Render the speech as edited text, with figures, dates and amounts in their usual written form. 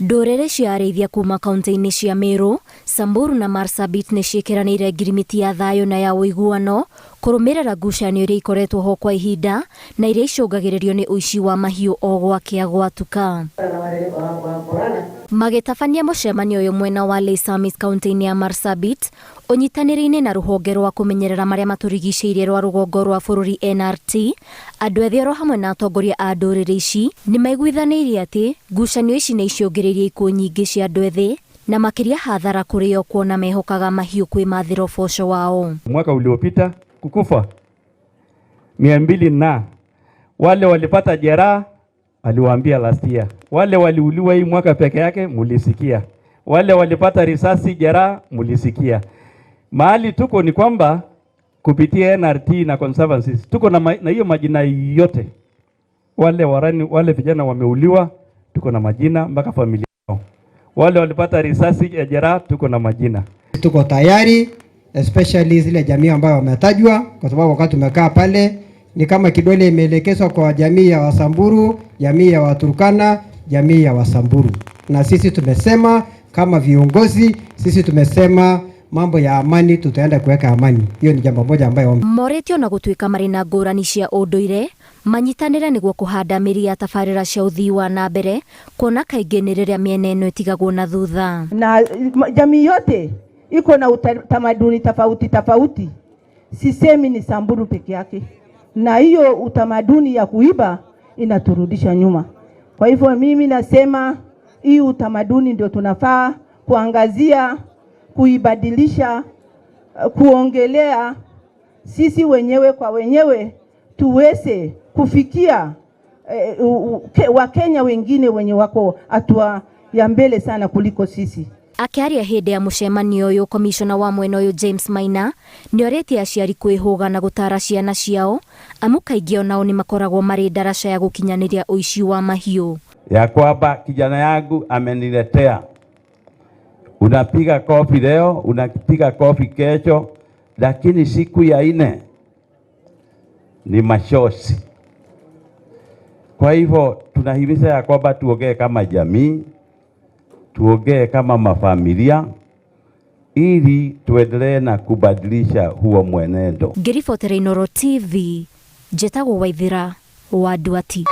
Ndũrĩrĩ cia arĩithia kuma kaunti-inĩ cia Meru, Samburu na Marsabit nĩ ciĩkĩranĩire ngirimiti ya thayũ na ya ũiguano kũrũmĩrĩra ngucanio iria ikoretwo ho kwa ihinda na iria icũngagĩrĩrio nĩ ũici wa mahiũ o gwakĩa gwatuka. Magĩtabania mũcemanio ũyũ mwena wa Laisamis kaunti-inĩ ya Marsabit, ũnyitanĩri-inĩ na rũhonge rwa kũmenyerera marĩa matũrigicĩirie rwa rũgongo rwa bũrũri NRT, andũ ethĩ oro hamwe na atongoria a ndũrĩrĩ ici nĩ maiguithanĩirie atĩ ngucanio ici nĩ icũngĩrĩirie ikuũ nyingĩ cia andũ ethĩ na makĩria hathara kũrĩ o kuona mehokaga mahiũ kwĩmathĩra ũboco wao. Mwaka uliopita kukufa 200 na wale walipata jeraha aliwaambia last year, wale waliuliwa hii mwaka peke yake mulisikia, wale walipata risasi jeraha mulisikia. Mahali tuko ni kwamba kupitia NRT na conservancies tuko na hiyo majina yote, wale warani, wale vijana wameuliwa tuko na majina mpaka familia yao, wale walipata risasi ya jeraha tuko na majina. Tuko tayari especially zile jamii ambayo wametajwa, kwa sababu wakati tumekaa pale ni kama kidole imeelekezwa kwa jamii ya Wasamburu, jamii ya Waturkana, jamii ya Wasamburu, na sisi tumesema kama viongozi, sisi tumesema mambo ya amani, tutaenda kuweka amani. Hiyo ni jambo moja ambayo Moretio na gũtuĩka marĩ na ngũrani cia ũndũire manyitanĩre nĩguo kũhanda mĩri ya tabarĩra cia ũthii wa na mbere kuona kaingĩ nĩ rĩrĩa mĩena ĩno ĩtigagwo na thutha. Na jamii yote iko na utamaduni tofauti tofauti, sisemi ni Samburu peke yake, na hiyo utamaduni ya kuiba inaturudisha nyuma. Kwa hivyo mimi nasema hii utamaduni ndio tunafaa kuangazia, kuibadilisha, kuongelea sisi wenyewe kwa wenyewe tuweze kufikia Wakenya wengine wenye wako hatua ya mbele sana kuliko sisi. Akĩaria hĩndĩ ya mũcemanio ũyũ, komishona wa mwena ũyũ James Maina nĩorĩtie aciari kwĩhũga na gũtara ciana ciao amu kaingĩ onao nĩ makoragwo marĩ ndaraca ya gũkinyanĩria ũici wa mahiũ. Ya kwamba kijana yangu ameniletea, unapiga kofi leo, unapiga kofi kesho, lakini siku ya nne ni machozi. Kwa hivyo tunahimiza ya kwamba tuongee kama jamii, tuongee kama mafamilia ili tuendelee na kubadilisha huo mwenendo. Ngĩribotera Inooro TV, njĩtagwo Waithira wa Nduati.